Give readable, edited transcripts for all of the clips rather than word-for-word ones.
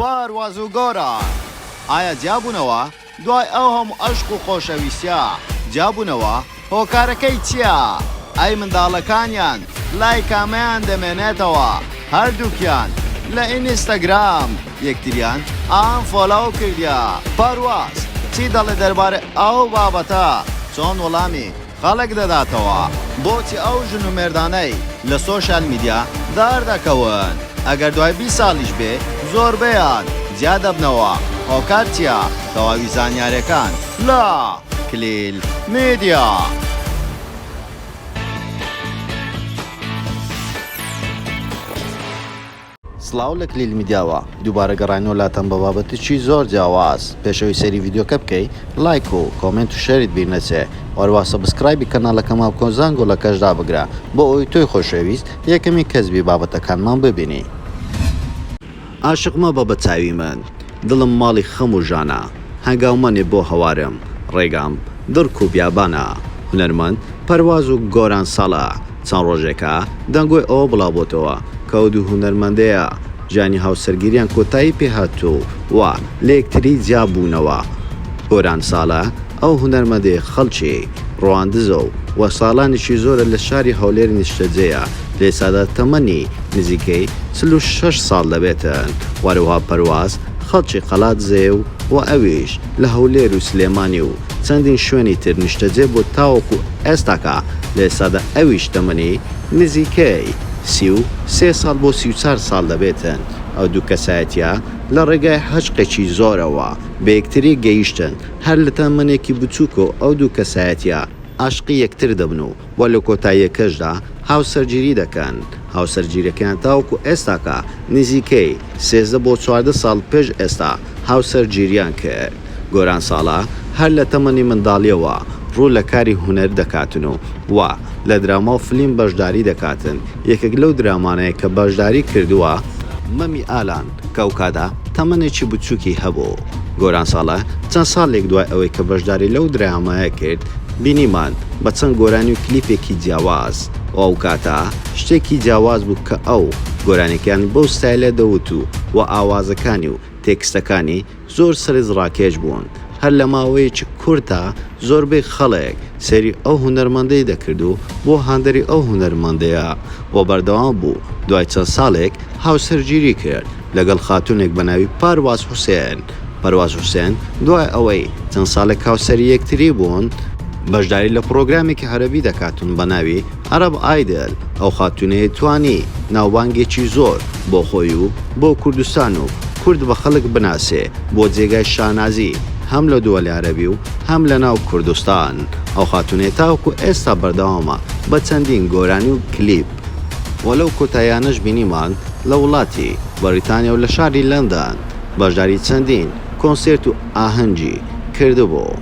پارواز و گۆران ئایا جیابوونەوە؟ دوای ئەو هەموو ئەشق و خۆشەویستیە جیابوونەوە؟ هۆکارەکەی چیە؟ ئەی منداڵەکانیان لای کامەیان دەمێنێتەوە؟ هەردووکیان لە ئینستاگرام یەکتریان unfollow کردیە. پارواز چی دەڵێ دەربارەی ئەو بابەتە؟ چۆن وەڵامی خەڵک دەداتەوە بۆچی ئەو ژن و مێردانەی لە social media دەردەکەون ئەگەر دوای 20 ساڵیش بێ زۆربەیان جیا دەبنەوە هۆکار چیە تەواوی زانیارەکان لە کلیل میدیا. سڵاو لە کلیل میدیاوە دووبارە گەڕاینەوە لاتان بە بابەتێکی زۆر جیاواز پێش ئەوەی سەیری ڤیدیۆکە بکەی لایک و comment و share ت بیر نەچێ وەروا subscribe ی کەناڵەکەمان بکە و زەنگۆڵەکەش دابگرە بۆ ئەوەی تۆی خۆشەویست یەکەمین کەس بی بابەتەکانمان ببینی. ئاشق مەبە بە چاوی من دڵم ماڵی خەم و ژانە هەنگاو مەنێ بۆ هەوارم ڕێگام دڕک و بیابانە هونەرمەند پەرواز و گۆران ساڵح چەند ڕۆژێکە دەنگۆی ئەوە بڵاوبۆتەوە کە ئەو دوو هونەرمەندەیە ژیانی هاوسەرگیریان کۆتایی پێهاتوو و لەیەکتری جیابوونەوە. گۆران ساڵح ئەو هونەرمەندەی خەڵکی ڕواندزە و ساڵانێکی زۆرە لە شاری هەولێر نیشتەجێیە، لە ئێستادا تەمەنی نزیکەی 46 ساڵ دەبێتن و هەروەها پەرواز خەڵکی قەڵادزێیە و ئەویش لە هەولێر و سلێمانی و چەندین شوێنی تر نیشتەجێ بووە تاوەکو ئێستاکە لە ئێستادا ئەویش تەمەنی نزیکەی 33 ساڵ بۆ 34 ساڵ دەبێتن ئەو دوو کەسایەتیە لە ڕێگای عەشقێکی زۆرەوە بە یەکتری گەیشتن هەر لە تەمەنێکی بچوکەوە ئەو دوو کەسایەتیە ئاشقی یەکتر دەبن و و لە کۆتاییەکەشدا هاوسەرگیری دەکەن، هاوسەرگیرەکەیان تاوەکو ئێستاکە نزیکەی 13 بۆ 14 ساڵ پێش ئێستا هاوسەرگیریان کرد. گۆران ساڵح هەر لە تەمەنی منداڵیەوە ڕوو لە کاری هونەر دەکاتن و و لە دراما و فلیم بەشداری دەکاتن، یەکێک لەو درامانەیە کە بەشداری کردووە، مەمی ئالان، کە ئەوکاتە تەمەنێکی بچووکی هەبوو. گۆران ساڵح چەند ساڵێک دوای ئەوەی کە بەشداری لەو درامایە کرد، بینیمان بە چەند گۆرانی و کلیپێکی جیاواز و ئەوکاتە شتێکی جیاواز بوو کە ئەو گۆرانیەکانی بەو ستایلە دەوت و و ئاوازەکانی و تێکستەکانی زۆر سەرنجڕاکێش بوون، هەر لە ماوەیەکی کورتدا زۆربەی خەڵک سەیری ئەو هونەرمەندەی دەکرد و بووە هاندەری ئەو هونەرمەندەیە و بەردەوام بوو، دوای چەند ساڵێک هاوسەرگیری کرد لەگەڵ خاتوونێک بە ناوی پارواز حوسێن. پەرواز حوسێن دوای ئەوەی چەند ساڵێک هاوسەری یەکتری بوون، بەشداری لە پڕۆگرامێکی عەرەبی دەکاتن بە ناوی Arab Idol، ئەو خاتوونەیە توانی ناوبانگێکی زۆر بۆ خۆی و بۆ کوردستان و کورد بە خەڵک بناسێ، بۆ جێگای شانازی هەم لە دووەلی عەرەبی و هەم لە ناو کوردستان. ئەو خاتوونەیە تاوەکو ئێستا بەردەوامە بە چەندین گۆرانی و کلیپ و لەو کۆتاییانەش بینیمان لە وڵاتی بەریتانیا و لە شاری لەندەن بەشداری چەندین کۆنسێرت و ئاهەنگی کردبوو.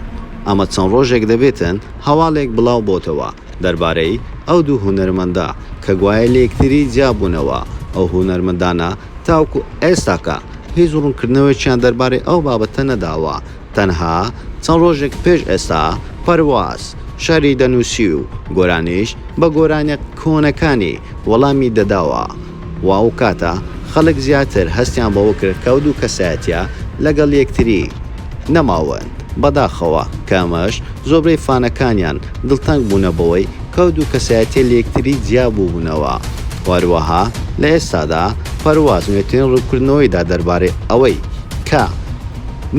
ئەمە چەند ڕۆژێک دەبێتن هەواڵێک بڵاو بۆتەوە دەربارەی ئەو دوو هونەرمەندە کە گوایە لەیەکتری جیابوونەوە، ئەو هونەرمەندانە تاوەکو ئێستاکە هیچ ڕوونکردنەوەیەکیان دەربارەی ئەو بابەتە نەداوە، تەنها چەند ڕۆژێک پێش ئێستا پەرواز شعری دەنووسی و گۆرانیش بە گۆرانیە کۆنەکانی وەڵامی دەداوە و ئەوکاتە خەڵک زیاتر هەستیان بەوە کرد کە ئەو دوو کەسایەتیە لەگەڵ یەکتری نەماون، بەداخەوە کە ئەمەش زۆربەی فانەکانیان دڵتەنگ بوونە بەوەی کە ئەو دوو کەسایەتیە لەیەکتری جیا بووبوونەوە و هەروەها لە ئێستادا پەرواز نوێترین ڕوونکردنەوەی دا دەربارەی ئەوەی کە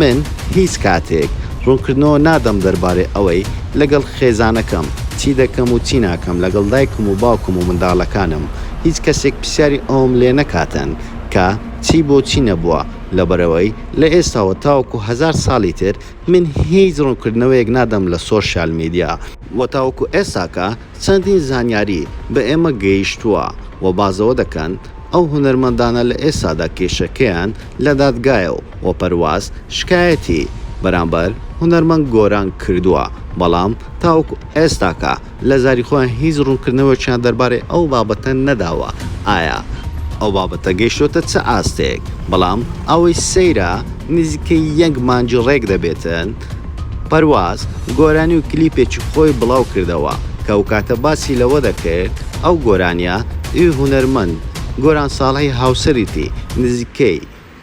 من هیچ کاتێک ڕوونکردنەوە نادەم دەربارەی ئەوەی لەگەڵ خێزانەکەم چی دەکەم و چی ناکەم لەگەڵ دایکم و باوکم و منداڵەکانم هیچ کەسێک پرسیاری ئەوەم لێ نەکاتن کە چی بۆ چی نەبووە لەبەرئەوەی لە ئێستاوە تاوەکو هەزار ساڵی تر من هیچ ڕوونکردنەوەیەک نادەم لە social media. وە تاوەکو ئێستاکە چەندین زانیاری بە ئێمە گەیشتووە و باس لەوە دەکەن ئەو هونەرمەندانە لە ئێستادا کێشەکەیان لە دادگایە و پەرواز شکایەتی بەرامبەر هونەرمەند گۆران کردووە بەڵام تاوەکو ئێستاکە لە زاری خۆیان هیچ ڕوونکردنەوەکیان دەربارەی ئەو بابەتە نەداوە ئایا ئەو بابەتە گەیشتۆتە چ ئاستێک بەڵام ئەوەی سەیرە نزیکەی یەک مانگی ڕێک دەبێتن پەرواز گۆرانی و کلیپێکی خۆی بڵاو کردەوە کە ئەوکاتە باسی لەوە دەکرد ئەو گۆرانیە ی هونەرمەند گۆران ساڵحی هاوسەریتی نزیکەی.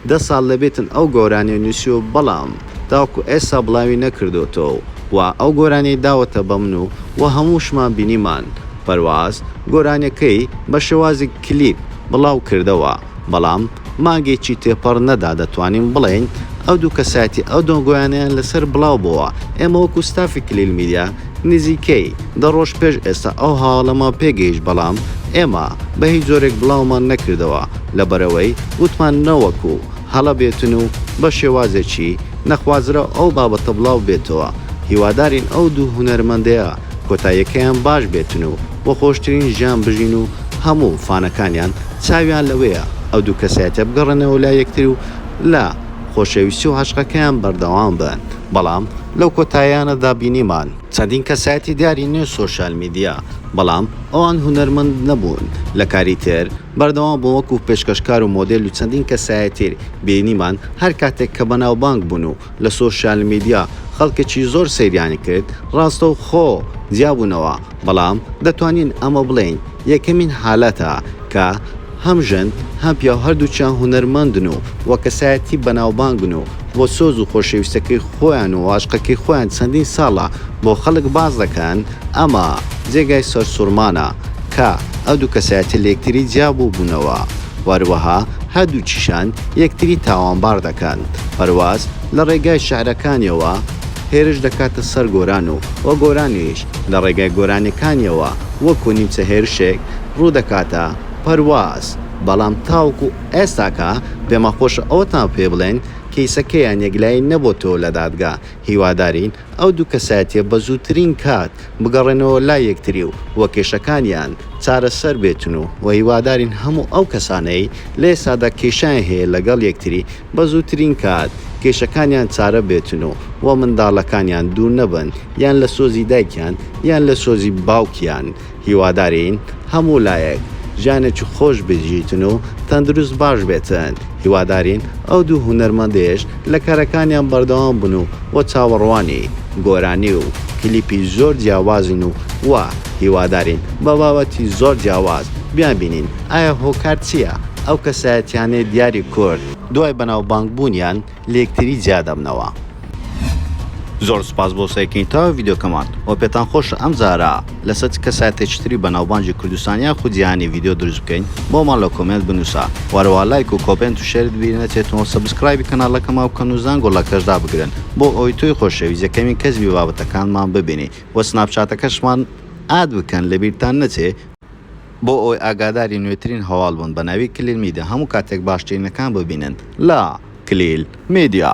10 ساڵ دەبێتن ئەو گۆرانیە نوسیوە بەڵام تاوەکو ئێستا بڵاوی نەکردۆتەوە و ئەو گۆرانیەی داوەتە بە من و وە هەمووشمان بینیمان پەرواز گۆرانیەکەی بە شێوازی کلیپ بڵاو کردەوە بەڵام مانگێکی تێپەڕ نەدا دەتوانین بڵێین ئەو دوو کەسایەتی ئەو دەنگۆیانەیان لەسەر بڵاو بۆوە ئێمە وەکو ستافی کلیل میدیا نزیکەی 10 ڕۆژ پێش ئێستا ئەو هەواڵەمان پێگەیشت بەڵام ئێمە بە هیچ جۆرێک بڵاومان نەکردەوە لەبەرئەوەی وتمان نەوەکو هەڵە بێتن و بە شێوازێکی نەخوازراو ئەو بابەتە بڵاو بێتەوە هیوادارین ئەو دوو هونەرمەندەیە کۆتاییەکەیان باش بێتن و بە خۆشترین ژیان بژین و هەموو فانەکانیان چاویان لەوەیە ئەو دوو کەسایەتیە بگەڕێنەوە لای یەکتری و لە خۆشەویستی و عەشقەکەیان بەردەوام بن بەڵام لەو کۆتاییانەدا بینیمان چەندین کەسایەتی دیاری نێو سۆشیال میدیا بەڵام ئەوان هونەرمەند نەبوون لە کاری تر بەردەوام بوون وەکو پێشکەشکار و مۆدێل و چەندین کەسایەتیر بینیمان هەر کاتێک کە بەناوبانگ بوون و لە سۆشیال میدیا خەڵکێکی زۆر سەیریانی کرد ڕاستەوخۆ جیابوونەوە بەڵام دەتوانین ئەمە بڵێین یەکەمین حالەتە کە هەم ژن هەم پیاو هەردووکیان هونەرمەندن و وە کەسایەتی بەناوبانگن و بۆ سۆز و خۆشەویستەکەی خۆیان و عەشقەکەی خۆیان چەندین ساڵە بۆ خەڵک باس دەکەن ئەمە جێگای سەرسوڕمانە کە ئەو دوو کەسایەتیە لەیەکتری جیابووبوونەوە و هەروەها هەردووکیشان یەکتری تاوانبار دەکەن پەرواز لە ڕێگای شعرەکانیەوە هێرش دەکاتە سەر گۆران و وە گۆرانیش لە ڕێگای گۆرانیەکانیەوە وەکو نیمچە هێرشێک ڕوو دەکاتە پەرواز بەڵام تاوەکو ئێستاکە پێمان خۆشە ئەوەتان پێ بڵێن کەیسەکەیان یەکلایی نەبۆتەوە لە دادگا هیوادارین ئەو دوو کەسایەتیە بە زووترین کات بگەڕێنەوە لای یەکتری و وە کێشەکانیان چارەسەر بێتن و وە هیوادارین هەموو ئەو کەسانەی لە ئێستادا کێشەیان هەیە لەگەڵ یەکتری بە زووترین کات کێشەکانیان چارە بێتن و وە منداڵەکانیان دوور نەبن یان لە سۆزی دایکیان یان لە سۆزی باوکیان هیوادارین هەموو لایەک ژیانێکی خۆش بژیتن و تەندروست باش بێتن هیوادارین ئەو دوو هونەرمەندەیش لە کارەکانیان بەردەوام بن و وە چاوەڕوانی گۆرانی و کلیپی زۆر جیاوازین و وە هیوادارین بە بابەتی زۆر جیاواز بیانبینین ئایا هۆکار چیە ئەو کەسایەتیانەی دیاری کورد دوای بەناوبانگ بوونیان لەیەکتری جیا دەبنەوە. زۆر سوپاس بۆ سەیرکردنی تەواوی ڤیدیۆکەمان وە پێتان خۆشە ئەم جارە لەسەر چ کەسایەتێکی تری بەناوبانگی کوردستان یاخود جیهانی ڤیدیۆ دروست بکەین بۆمان لە comment بنوسە وەهەروەها لایک و comment و share ت بیر نەچێتەوە subscribe ی کەناڵەکەمان بکەن و زەنگۆڵەکەش دابگرن بۆ ئەوەی تۆی خۆشەویست یەکەمین کەس بی بابەتەکانمان ببینی وە سناپچاتەکەشمان add بکەن لەبیرتان نەچێ بۆ ئەوەی ئاگاداری نوێترین هەواڵ بن بەناوی کلیل میدیا هەموو کاتێک باشترینەکان ببینن لە کلیل میدیا.